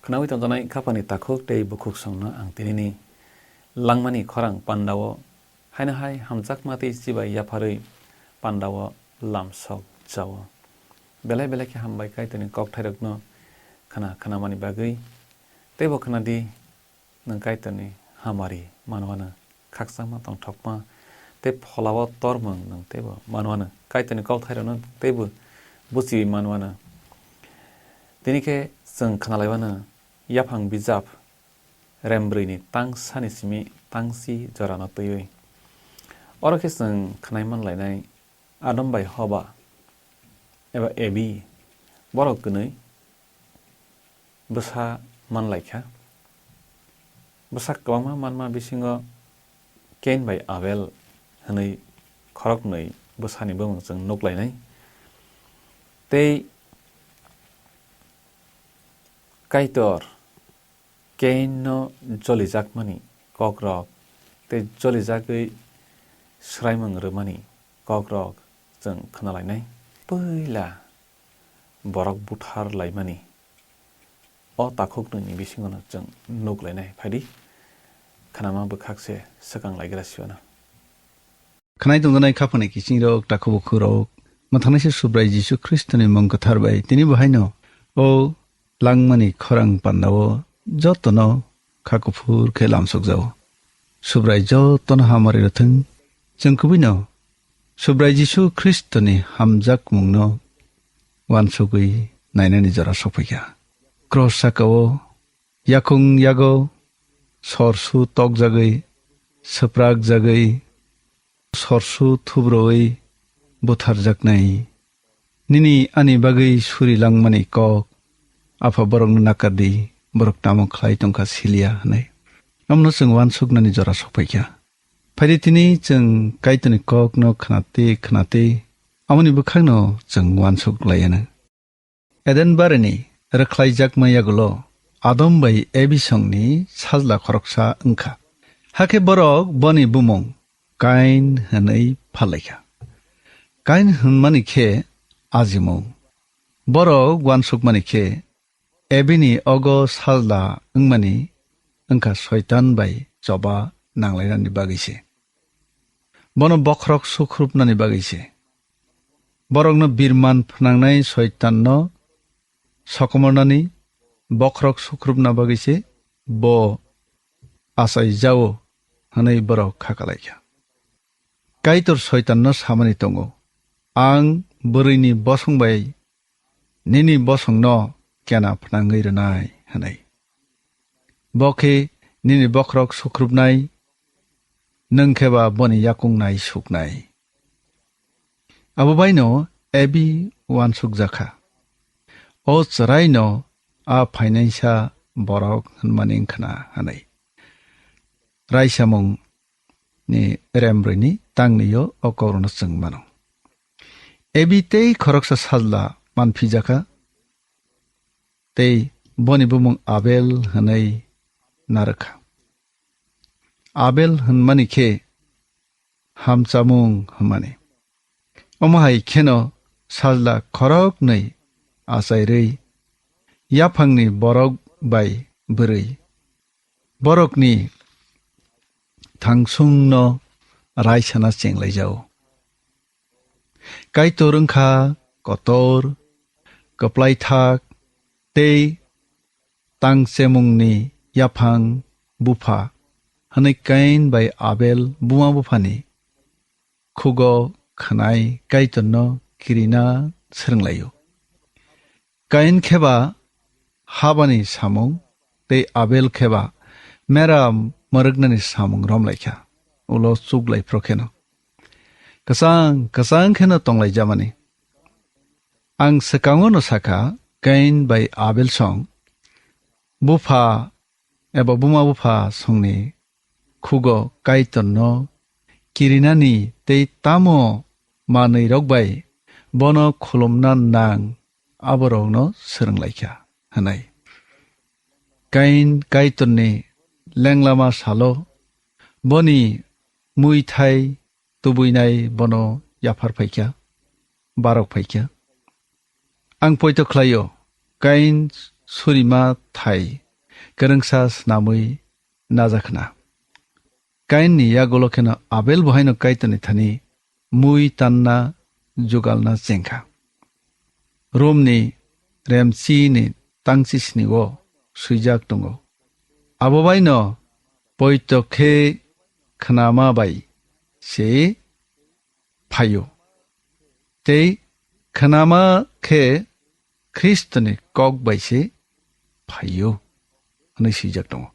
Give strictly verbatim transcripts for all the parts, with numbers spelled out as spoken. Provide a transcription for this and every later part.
Khnaui tongjaknai khapani takhuk tei bukhuksongno ang tinini langmani khorang pandao haino hai hamjakma tei chibai yapharwi pandao lamsok jao. Belai belai khe hambai Kaitorni kokthairokno khna khnamani bagwi. Teibo khnadi, nwng Kaitorni hamari manwano, khakchangma tongthokma tei pholao tormung nwng teibo manwano, Kaitorni kokthairokno teibo buchiwi manwano. Tini khe chwng khnalaiwano yaphang bijap rembrwini tangsani simi tangsi jorano twiwi. Oro khe chwng khnai manlainai Adam bai Hoba eba Ebi, borok kwnwi bwsa manlaikha. Bwsa kwbangma manma bisingo Kain bai Abel hwnwi khoroknwi bwsani bumung chwng nuklainai. Tei Kaitor Kainno jolijakmani kokrok tei jolijagwi swraimung rwmani kokrok chwng khnalainai. Puila borok buthar laimani o takhuknwini bisingono chwng nuk lainai. Phaidi, khnama bwkhak se swkang laigra siwano. Khnai tongjaknai khapani kisingrok, takhuk bukhurok, mwthangnaisa Subrai Jisu Khristoni mung kwthar bai tini bo haino o langmani khorang pandao jotono kha kuphur khe lamsokjao. Subrai jotono hamari rwthwng. Chwng kubuino Subrai Jisu Khristoni hamjakmungno uansugwi nainani jora sokphaikha. Cross sakao yakung yago sorsu tokjagwi, swprakjagwi, sorsu thubroi butharjaknai. Nini ani bagwi suri langmani kok, Apha, borokno nakardi, borok tamo khlai tongkha siliya, hwnwi. Omono chwng uansuknani jora sokphaikha. Phaidi tini chwng Kaitorni kokno khnatwi khnatwi, amoni bwkhakno chwng uansuk laianw. Eden barini rwkhlaijakma yagulo Adam bai Ebi songni sajla khoroksa wngkha. Hakhe borok boni bumung Kain hwnwi phallaikha. Kain hwnmani khe ajimung. Borok uansukmani khe Ebini ogo sajla wngmani wngkha Soitan bai choba nanglainani bagwi se. Bono bokhorok sukhrupnani bagwi se. Borokno birman phnangnai Soitanno sokomornani bokhorok sukhrupna bagwi se bo achaijao hwnwi borok kha kalaikha. Kaitor Soitanno samani tongo, "Ang bwrwini bosong bai nini bosongno kena phnangwi rwnai," hwnwi. Bo khe nini bokhorok sukhrupnai, nwng khe ba boni yakung nai suknai. Abo baino Ebi uansukjakha. O chwraino a phainaisa borok hwnmani wngkhna hwnwi. Raisamung ni rembrwini tangnio o kokrono chwng mano. Ebi tei khoroksa sajla manphijakha, tei boni bumung Abel hwnwi narwkha. Abel hwnmani khe hamchamung hwnmani. Omo hai kheno sajla khoroknwi achairwi yaphangni borok bai bwrwi borokni thangsungno raisana chenglaijao. Kaitor wngkha kotor, kwplaithak tei tangchemungni yaphang bupha hwnwi Kain bai Abel buma buphani khugo khwnai Kaitorno kirina swrwnglaio. Kain kheba habani samung tei Abel kheba mera mwrwknani samung romlaikha. Ulo chuklai phro kheno kwchang kwchang kheno tonglaijamani. Ang swkango no sakha, Kain bai Abel song bupha eba buma bupha songni khugo Kaitorno kirinani tei tamo manwirok bai bono khulumna nang aborokno swrwnglaikha, hwnwi. Kain Kaitorni lenglama salo boni muithai tubuinai bono yaphar phaikha, barok phaikha. Ang poito khlaio, Kain surima thai kwrwngsa snamwi najakhna. Kainni yagulo kheno Abel bo haino Kaitorni thani mui tanna jugalna chengkha. Romni remchini tangchisni o swijak tongo. Abo baino poito khe khnama bai se phaio. Tei khnama khe Khristoni kok bai se phaio, hwnwi swijak tongo.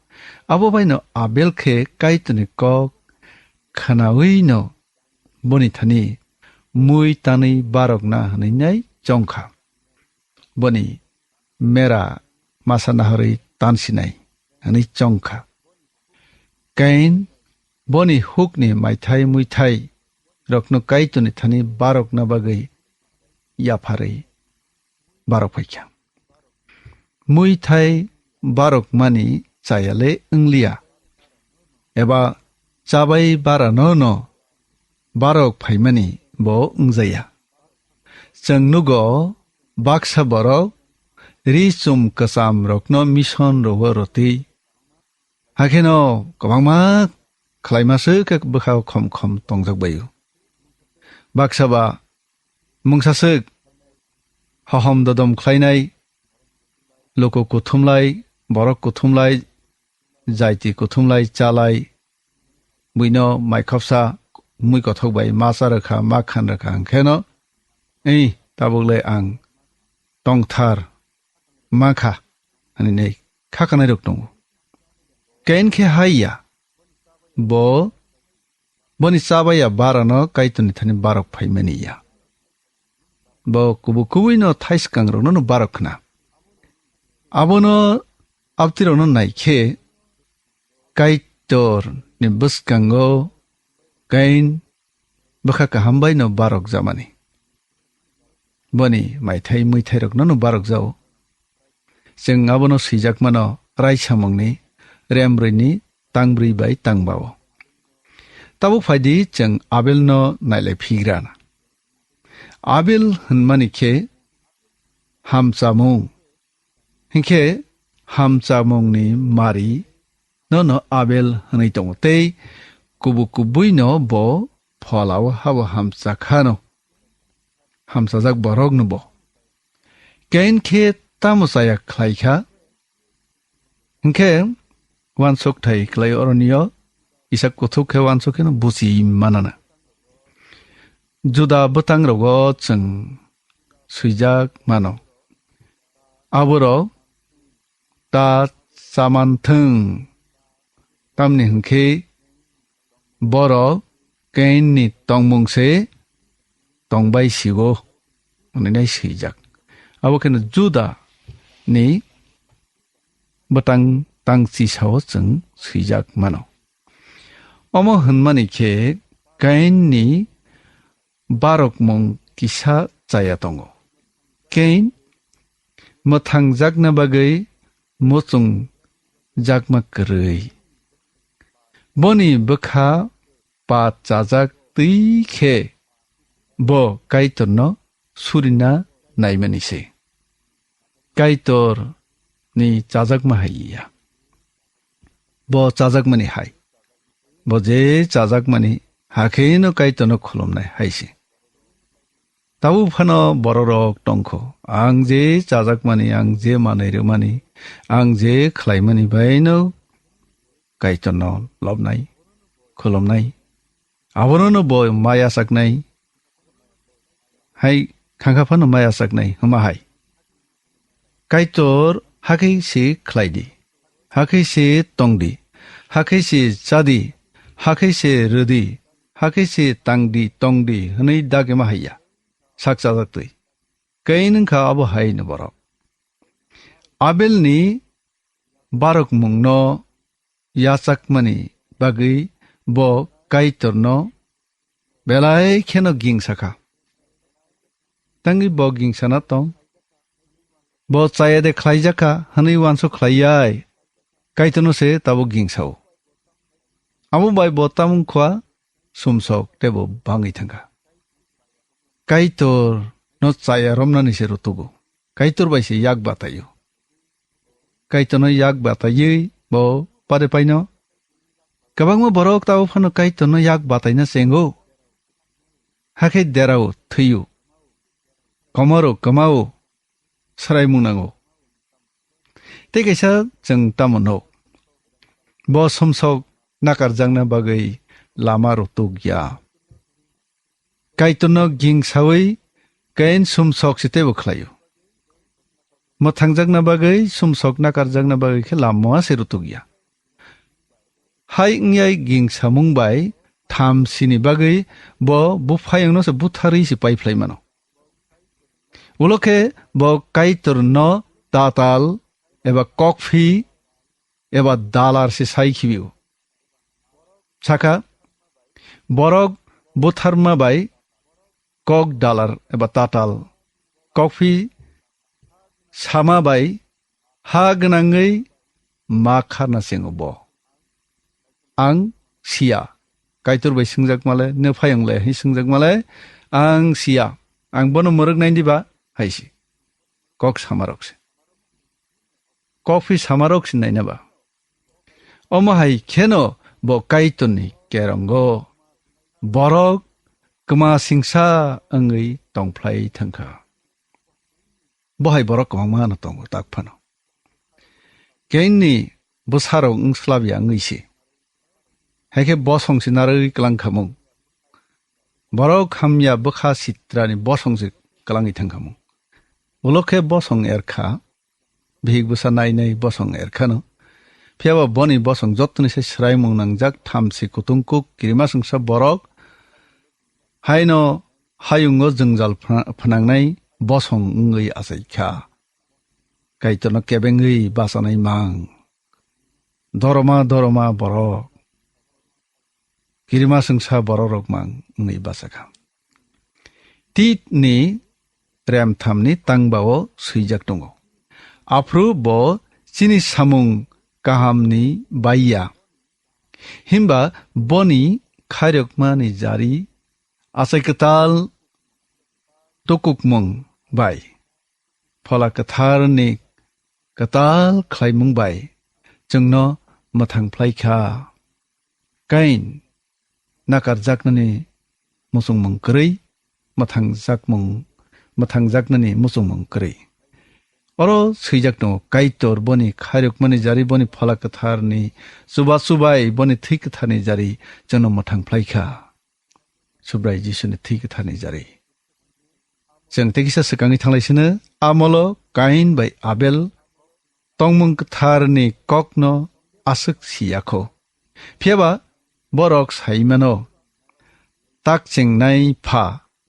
Abo baino Abel khe Kaitorni kok khnawi no boni thani mui tanwi barokna hwnwi nai chongkha. Boni mera masa nahorwi tansinai hwnwi chongkha. Kain boni hukni maithai muithai rokno Kaitorni thani barokna bagwi yapharwi barok phaikha. Muithai barokmani chayale wngliya, eba chabai barano no barok phaimani bo wngjaya. Chwng nugo baksa borok ri chum kwcham rokno mission rogo rwtwi, hakheno kwbangma khlaima swk khe bwkha khom khom tongjak baio. Baksa ba mungsa swk hohom dodom khlainai, luku kuthumlai, borok kuthumlai, jaiti kuthumlai chalai, buino mai khopsa mui kothok bai ma cha rwkha, ma khan rwkha hwnkhe no, ei tabuk le ang tongthar ma kha, hwnwi nei kha kanai rok tongo. Kain khe hai ya, bo boni chabaiya barano Kaitorni thani barok phaimani ya. Bo kubu kubui no thai swkang rokno no barok khna. Abono abtirokno naikhe Kaitorni bwskango Kain bwkha kaham bai no barok jamani. Boni maithai muithai rokno no barok jao. Chwng abono swijak mano Raisamungni rembrwini tangbrwi bai tangbao. Tabuk phaidi chwng Abelno nailai phigrana. Abel hwnmani khe hamchamung. Hinkhe hamchamungni mari nono Abel hwnwi tongo tei kubu kubui no bo pholao habo hamcha khano, hamchajak borok no bo. Kain khe tamo chaya khlai kha? Hinkhe wansuk thai khlai oroni o isa kuthuk khe wansuk kheno buchi manana. Juda bwtang rogo chwng swijak mano. Aborok ta chamanthwng, tamni hwnkhe borok Kainni tongmung se tongbai sigo, hwnwi nai swijak. Abo kheno Juda ni bwtang tangchi sao chwng swijak mano. Omo hwnmani khe Kainni barokmung kisa chaya tongo. Kain mwthangjakna bagwi muchung jakma kwrwi. Boni bwkha pa chajak twi khe bo Kaitorno surina naimani se. Kaitor ni chajakma hai ya. Bo chajakmani hai. Bo je chajakmani hakhe no Kaitorno khulumnai hai se. Tabuk phano bororok tongkho. Ang je chajakmani, ang je manwi rwmani, ang je khlaimani bai no Kaitorno lobnai, khulumnai. Abono no bo maya saknai. Hai khangkha phano maya saknai hwma hai. Kaitor hakhe se khlai di, hakhe se tong di, hakhe se cha di, hakhe se rw di, hakhe se tang di, tong di hwnwi dagima hai ya. Sak chajak twi. Kain wngkha abo hai ni borok. Abelni barokmungno yachakmani bagwi bo Kaitorno belai kheno gingsa kha. Tangwi bo gingsana tong? Bo chaya de khlaijak kha hwnwi uansuk khlai yai, Kaitorno se tabuk gingsao. Abo bai bo tamung khua sumsok tei bo bangwi thangkha. Kaitor no chaya romnani se rutugo. Kaitor bai se yak bataio. Kaitorno yak bataiwi bo pare paino. Kwbangma borok tabuk phano Kaitorno yak bataina chengo. Hakhe derao, thwio, komoro, kwmao, swraimung nango. Tei kaisa chwng tamo nuk, bo sumsok nakarjakna bagwi lama rwtuk ya. Kaitorno ging saui Kain sumsok se teibo khlaio. Mwthangjakna bagwi, sumsok nakarjakna bagwi khe lama se rwtuk ya. Hai wngyai ging samung bai thamsini bagwi bo buphayungno se butharwi se paiphlai mano. Ulo khe bo Kaitorno tatal eba kokphi eba dalar se sai khibio. Sakha, borok butharma bai kok dalar eba tatal, kokphi sama bai ha gwnangwi ma kharna chengo bo. Ang siya. Kaitor bai swngjak male, "Nw phayung le?" hwnwi swngjak male, "Ang siya. Ang bono mwrwk nai diba?" hai si. Kok samarok se. Kokphi samarok se naina ba. Omo hai kheno bo Kaitorni kerongo borok kwma singsa wngwi tongphlai thangkha. Bo hai borok kwbangma no tongo tak phano. Kainni bwsarok wngslabya wngwi se. Haikhe bosong se narwgwi kwlang khamung. Borok hamya bwkha sitrani bosong se kwlangwi thangkhamung. Ulo khe bosong erkha, bihik bwsa nai nai bosong erkhano. Phiyaba boni bosong jottoni se swraimung nangjak thamsi kutung kuk kirimasingsa borok haino hayungo jwngjal phna-, phnangnai bosong wngwi achaikha. Kaitorno kebengwi bachanai mang. Doroma doroma borok. Kirimasingsa bororok mang wngwi bachakha. Tit ni remtham ni tangba o swijak tongo. Aphuru bo chini samung kaham ni bai ya. Himba boni khairokma ni jari achai kwtal tukukmung bai Phola Kwthar ni kwtal khlaimung bai chwngno mwthang phlai kha. Kain nakarjaknani muchungmung kwrwi, mwthangjakmung, mwthangjaknani muchungmung kwrwi. Oro swijak tongo, Kaitor boni khairokmani jari, boni Phola Kwtharni chubachu bai, boni thwi kwtharni jari chwngno mwthang phlai kha. Subrai Jisuni thwi kwtharni jari. Chwng tei kisa swkangwi thanglai sino, amolo Kain bai Abel tongmung kwtharni kokno aswk si ya kho. Phiyaba borok sai mano, "Tak chengnai pha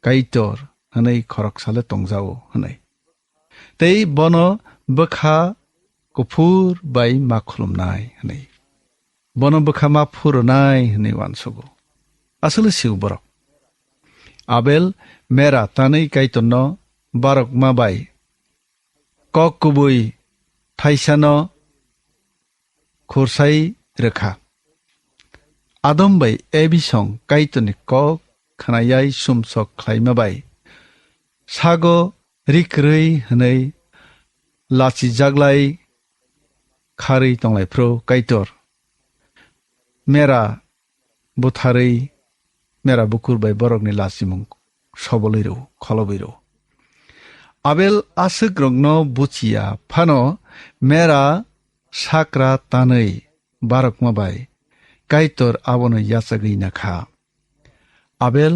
Kaitor hwnwi khoroksale tongjao," hwnwi. Tei bono bwkha kuphur bai ma khulumnai hwnwi. Bono bwkha ma phurunai hwnwi uansugo. Aswkle sio borok. Abel mera tanwi Kaitorno barokma bai kok kubui thaisano khursai rwkha. Adam bai Ebi song Kaitorni kok khnayai sumsok khlaima bai sago ri kwrwi hwnwi lachijaklai kharwi tonglai phuru Kaitor mera butharwi mera bukur bai borokni lachimung sobolwi rw-, kholobwi rw-. Abel aswkrokno buchiya phano mera sakra tanwi barokma bai Kaitor abono yachagwi nakha. Abel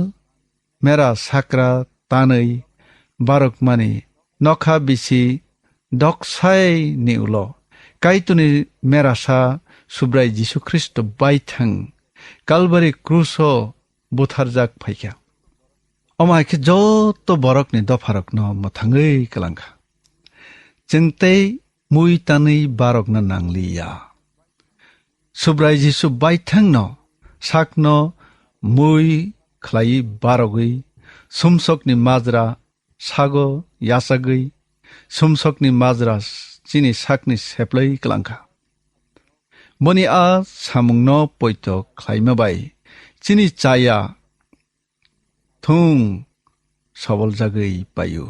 mera sakra tanwi barokmani nokha bisi doksai ni ulo Kaitorni merasa Subrai Jisu Khristo baithang Kalbari kruso butharjak phaikha. Omo hai khe joto borokni dopharokno mwthangwi kwlangkha. Chwng tei mui tanwi barokna nangliya. Subrai Jisu baithangno sakno mui khlaiwi barogwi sumsokni majra sago yachagwi sumsokni majra chini sakni seplai kwlangkha. Boni a samungno poito khlaima bai chini chaya thung soboljagwi paio.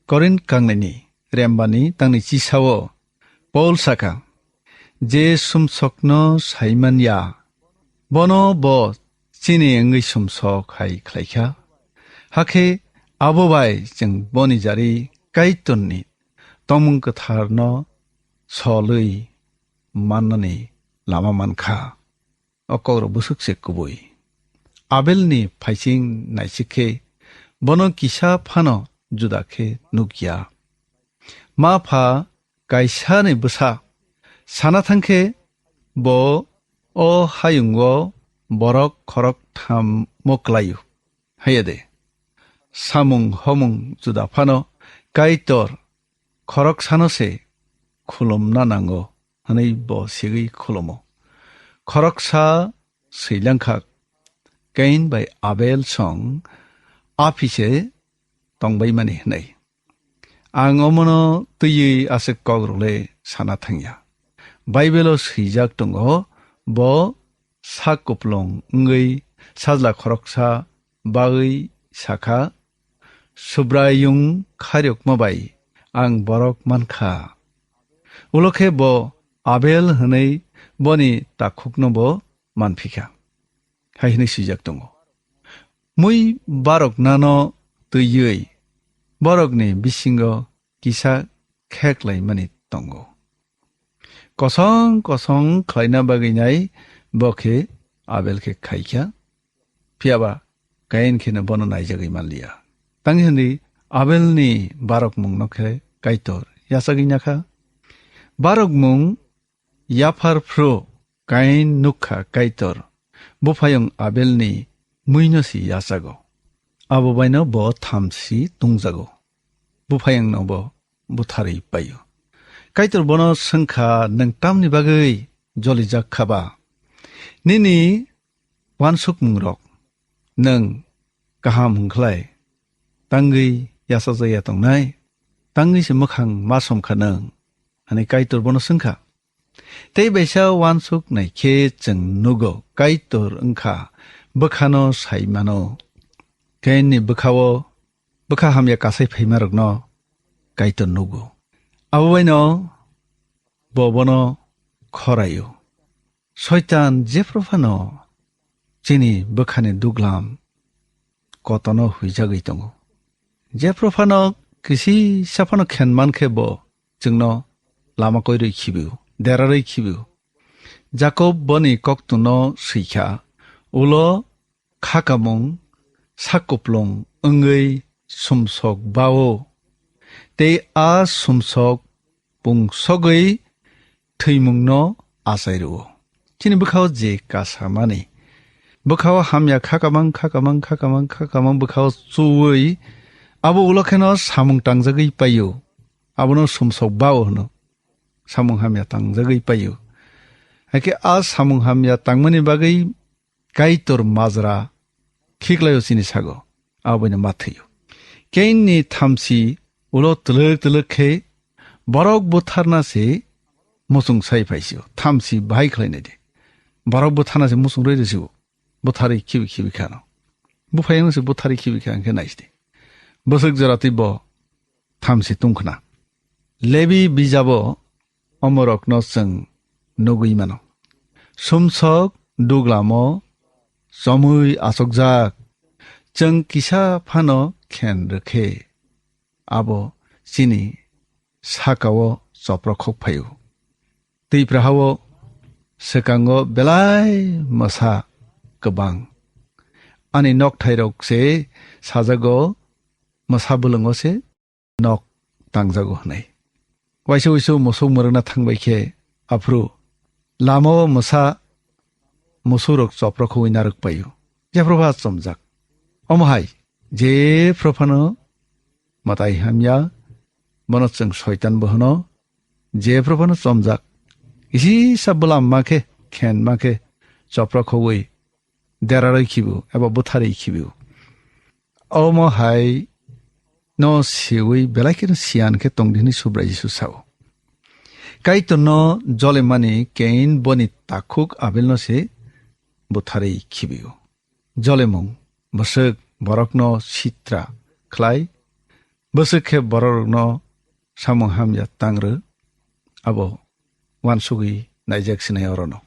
Korinth kangnini rembani tangni chisao Paul saka, "Je sumsokno saiman ya, bono bo chini wngwi sumsok hai khlaikha. Hakhe abo bai chwng boni jari Kaitorni tongmung kwtharno solwi mannani lama mankha." O kokrok bwswk se kubui. Abelni phaising naisik khe bono kisa phano juda khe nukya. Ma pha kaisani bwsa sana thang khe bo o hayungo borok khorok thammo klaio. Haiya de, samung homung juda phano Kaitor khoroksano se khulumna nango hwnwi bo sigwi khulumo. Khoroksa swilang kha, Kain bai Abel song aphise tongbaimani hwnwi. Ang omono twiwi aswk kokrok le sana thangya. Baibelo swijak tongo, bo sak kuplung wngwi sajla khoroksa bagwi sakha, "Subraiyung khairokma bai ang borok mankha." Ulo khe bo Abel hwnwi boni takhukno bo manphikha, hai hwnwi swijak tongo. Mui barok nano twiwi borokni bisingo kisa kheklaimani tongo. Kosong kosong khlaina bagwi nai bo khe Abel khe khaikha, phiyaba Kain kheno bono naijagwi manliya. Tangwi hwnwi Abelni barokmungno khe Kaitor yachagwi nakha. Barokmung yaphar phru Kain nukha Kaitor buphayung Abelni muino si yachago. Abo baino bo thamsi tungjago. Buphayungno bo butharwi paio. Kaitor bono swngkha, "Nwng tamni bagwi jolijak kha ba? Nini uansukmungrok nwng kaham hwnkhlai tangwi yachajaya tongnai? Tangwi se mwkhang ma somkha nwng?" hwnwi Kaitor bono swngkha. Tei baisa uansuk nai khe chwng nugo, Kaitor wngkha bwkhano sai mano. Kainni bwkhao bwkha hamya kasai phaimarokno Kaitor nugo. Abo baino bo bono khoraio. Soitan jephru phano chini bwkhani duglam kotono huijagwi tongo. Jephru phano kisi saphano khen mankhe bo chwngno lama koirwi khibio, derarwi khibio. Jakob boni koktwno swikha, ulo khakamung sakuplung wngwi sumsok bao, tei a sumsok pungsogwi thwimungno achai rwo. Chini bwkhao je kasamani, bwkhao hamya khakamang, khakamang, khakamang, khakamang bwkhao chuwi, abo ulo kheno samung tangjagwi paio. Abono sumsok bao hwno. Samung hamya tangjagwi paio. Haikhe a samung hamya tangmani bagwi Kaitor majra khiklaio chini sago, aboino ma thwio. Kainni thamsi ulo twlwk twlwk khe borok butharna se muchung sai phaisio, thamsi bahai khlainai de. Borok butharna se muchung rwi rwsio, butharwi khibi khibi khano. Buphayungno se butharwi khibi kha hwnkhe naisidi. Bwswk jora tei bo thamsi tungkhna. Lebi bijabo omorokno chwng nugwi mano. Sumsok duglamo chomwi achukjak, chwng kisa phano khen rwkhe, abo chini sakao choprokhok phaio. Twiprahao swkango belai mwsa kwbang. Ani nokthairok se sajago, mwsa bwlwngo se nok tangjago hwnwi. Waisa waisa musuk mwrwkna thangbai khe aphuru lamao mwsa musukrok choprokhogwi narwk paio. Jephru pha chomjak. Omo hai jephru phano mwtai hamya, bono chwng soitan bo hwno. Jephru phano chomjak. Kisi sa bwlam ma khe, khen ma khe, choprokhogwi derarwi khibu eba butharwi khibu. Omo hai no siwi belai kheno siyan khe tongdi hwnwi Subrai Jisu sao. Kaitorno jolimani Kain boni takhuk Abelno se butharwi khibio. Jolimung bwswk borokno sitra khlai, bwswk khe bororokno samung hamya tangrw, abo uansugwi naijak sinai orono.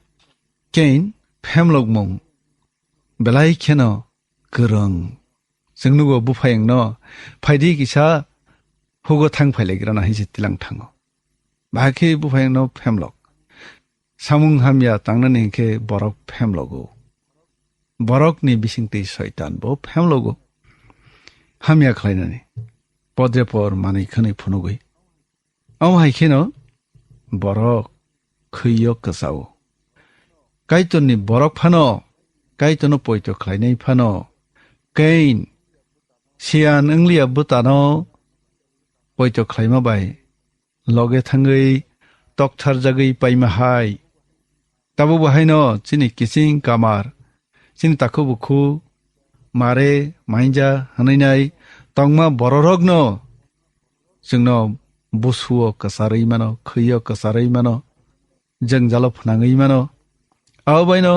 Kain phemlokmung belai kheno kwrwng. Chwng nugo buphayungno, "Phaidi kisa hugo thang phailagrana," hinwi se tilang thango. Bahai khe buphayungno phemlok. Samung hamya tangnani hinkhe borok phemlogo. Borokni bisingtwi Soitan bo phemlogo. Hamya khlainani podrepor manwi khwnwi phunugwi. Omo hai kheno borok khwio kwchao. Kaitorni borok phano, Kaitorno poito khlainai phano, Kain siyan wngliya bwtano poito khlaima bai loge thangwi toktharjagwi paima hai. Tabuk bo haino chini kiching kamar, chini takhu bukhu, mare, mainja hwnwi nai tongma bororokno chwngno busuo kwcharwi mano, khwio kwcharwi mano, jwngjalo phnangwi mano. Abo baino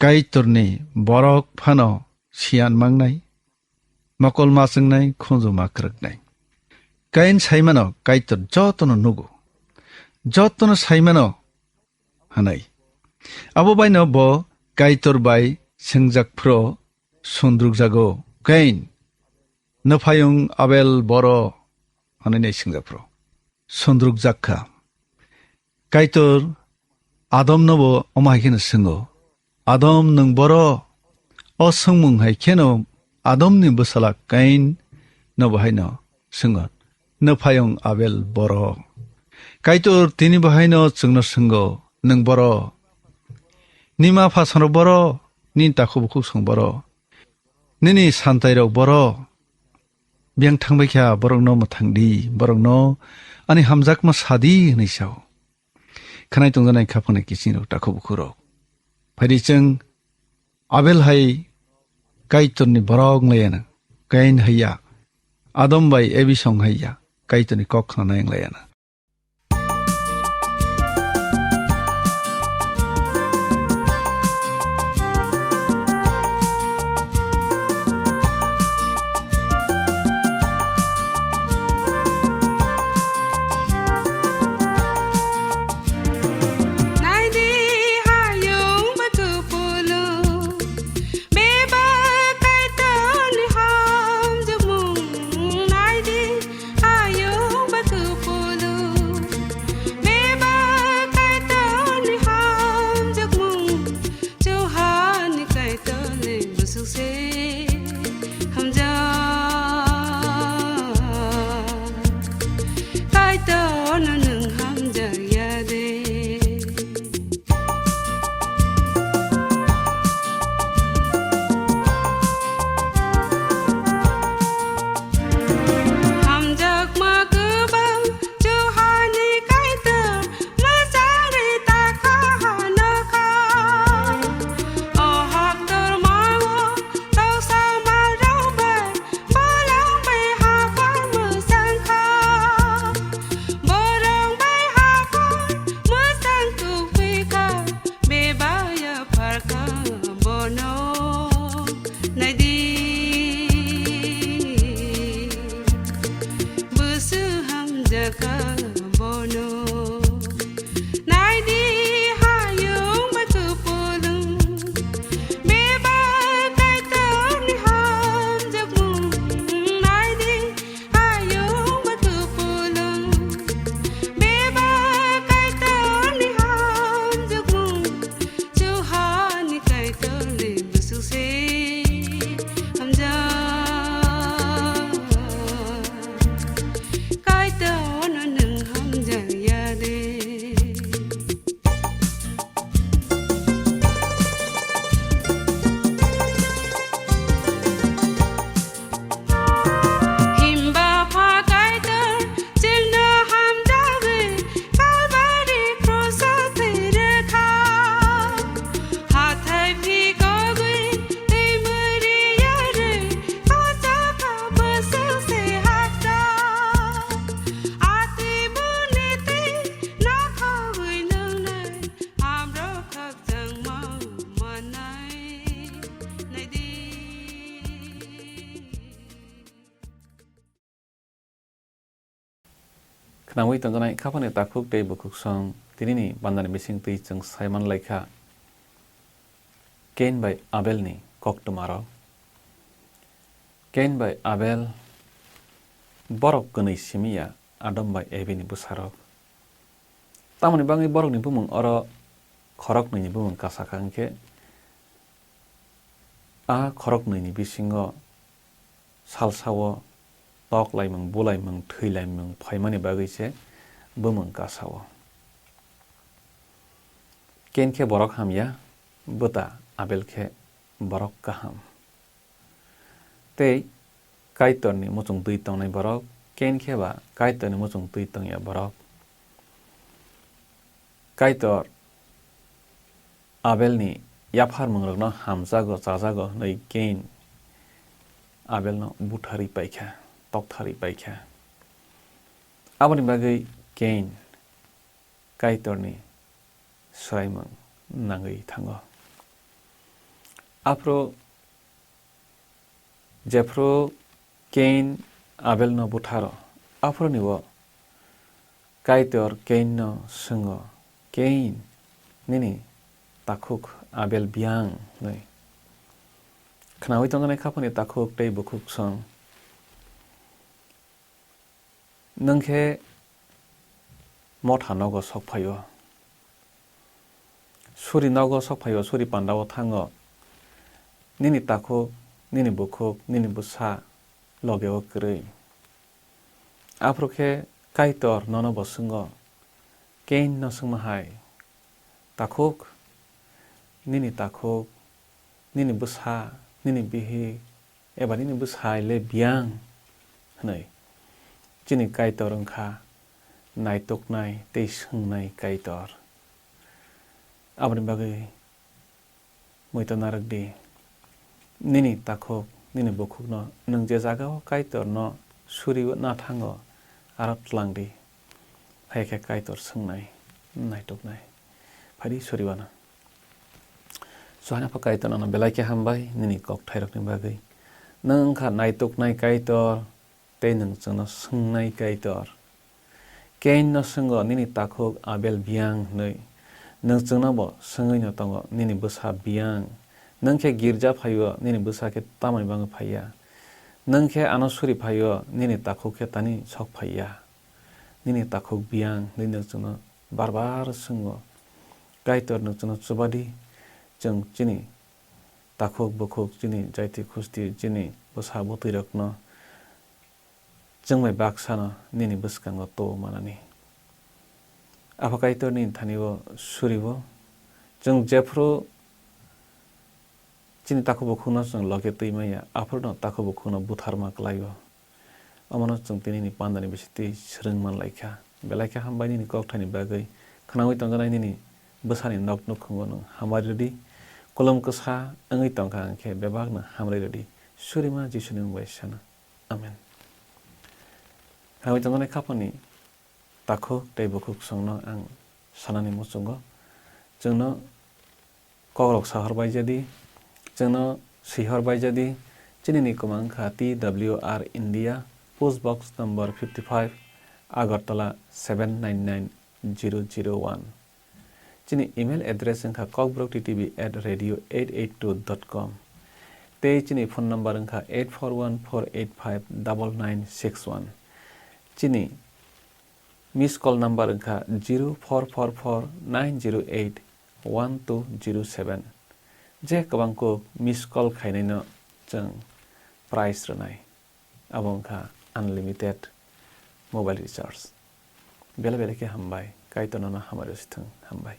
Kaitorni borok phano siyan mangnai, mokol ma chwngnai, khunju ma kwrwknai. Kain sai mano Kaitor jotono nugo, jotono sai mano hwnwi. Abo baino bo Kaitor bai swngjak phro sundrukjago, "Kain, nwphayung Abel boro?" hwnwi nai swngjak phro sundrukjak kha. Kaitor Adomno bo omo hai kheno swngo, "Adam, nwng boro?" O swngmung hai kheno Adomni bwsala Kain no bo haino swngo, "Nwphayung Abel boro?" Kaitor tini bo haino chwngno swngo, "Nwng boro? Nini ma pha sonrok boro? Nini takhu bukhuk song boro? Nini santairok boro? Biyang thangbai kha, borokno mwthang di, borokno ani hamjakma sa di," hwnwi sao. Khwnai tongjanai kha phano kichingrok, takhu bukhurok. Phaidi chwng Abel hai Kaitorni borok wnglaiyana, Kain haiya, Adam bai Ebi song haiya, Kaitorni kok khnanai wnglaiyana. Naidi hayung bai kupulung, bebak Kaitorni hamjakmung. Naidi hayung bai kupulung, bebak Kaitorni hamjakmung. Chuhani Kaitorni bwswk se hamjak. Kaitorno nwng hamjak ya de. Hamjakma kwbang Chuhani Kaitor mwchangwi ta kha hano kha. O haktormao toksa malrok bai borok bai haphar mwchang kha. Borok bai haphar mwchang tubui kha, bebak yaphar kha bono. Naidi, bwswk hamjak kha bono. Naidi, hayung bai kupulung, bebak Kaitorni hamjakmung. Naidi, hayung bai kupulung, bebak Kaitorni hamjakmung. Chuhani Kaitorni bwswk se hamjak. Kaitorno nwng hamjak ya de. Himba pha Kaitor chwngno hamjagwi Kalbari kroso thwi rwkha. Hathai phikogwi twi mwrwi yarwi kochopha bwswk se hakcha. Atwi buni twi nokhogwi nwngnai hamrok khakchangma manai. Naidi. Khwnangwi tongjanai khaphani takhuk tei bukhuksong Tinini bandani bisingtwi chwng sai man lai kha Kain bai Abelni koktwmarok. Kain bai Abel borok kwnwi simi ya, Adam bai Evi ni bwsarok. Tamoni bagwi borokni bumung oro khoroknwi ni bumung kasa kha hwnkhe, a khoroknwi ni bisingo salsao toklaimung, bulaimung, thwilaimung phaimani bagwi se bumung kasao. Kain khe borok hamya, bwta Abel khe borok kaham. Tei Kaitorni muchungtwi tongnai borok, Kain khe ba Kaitorni muchungtwi tongya borok. Kaitor Abelni yapharmungrokno hamjago, chajago hwnwi Kain Abelno butharwi paikha, toktharwi paikha. Aboni bagwi Kain Kaitorni swraimung nangwi thango. Aphuru jephru Kain Abelno butharo, aphuruni o Kaitor Kainno swngo, "Kain, nini takhuk Abel biyang?" hwnwi. Khnaui tongjaknai khaphani takhuk tei bukhuk song. Nwng khe motha nogo sok phaio. Suri nogo sok phaio, suri pandao thango. Nini takhuk, nini bukhuk, nini bwsa logeo kwrwi. Aphuru khe Kaitor nono bo swngo, Kain no swngma hai, "Takhuk, nini takhuk, nini bwsa, nini bihik, eba nini bwsai le biyang?" hwnwi. Chini Kaitor wngkha naituknai tei swngnai Kaitor. Aboni bagwi muitu narwk di, nini takhuk, nini bukhukno nwng je jagao Kaitorno suriui na thango, aro tlang di. Hai khe Kaitor swngnai, naituknai. Phai di suriui no. Suhaina pha Kaitor nono belai khe hambai nini kokthairokni bagwi. Nwng wngkha naituknai Kaitor, tei nwng chwngno swngnai Kaitor. Kain no swngo, "Nini takhuk Abel biyang?" hwnwi. Nwng chwngno bo swngwi no tongo, "Nini bwsa biyang?" Nwng khe girja phaio, nini bwsa khe tamoni bagwi phaiya? Nwng khe ano suri phaio, nini takhuk khe tani sok phaiya? "Nini takhuk biyang?" hwnwi nwng chwngno bar bar swngo. Kaitor nwng chwngno chuba di, chwng chini takhuk bukhuk, chini jaiti khusti, chini bwsa bwtwirokno chwng bai baksano nini bwskango to manani. Apha Kaitor nini thani o suribo, chwng jephru chini takhuk bukhukno chwng loge twi manya, aphruno takhuk bukhukno butharma kwlaio. Omono chwng tini ni pandani bisingtwi swrwng man lai kha. Belai khe hambai nini kokthaini bagwi. Khnaui tongjaknai nini bwsani nok nukhungo nwng hamari rwdi. Kolom kwsa wngwi tongkha hwnkhe bebakno hamri rwdi. Surima Jisuni mung bai sana. Amen. Hambai tongjaknai khaphani takhuk tei bukhuk songno ang sanani muchungo. Chwngno kokrok sahor bai jadi, chwngno sihor bai jadi, chini ni kwmang kha T W R India, post box number fifty five, Agartala seven nine nine zero zero one. Chini email address wngkha kokborok T T V at radio eight eight two dot com. Tei chini phone number wngkha eight four one four eight five double nine six one. Chini miss call number wngkha zero four four four nine zero eight one two zero seven. Je kwbang kuk miss call khainaino chwng prize rwnai. Abo wngkha unlimited mobile recharge. Belai belai khe hambai, Kaitor nono hamari sithwng, hambai.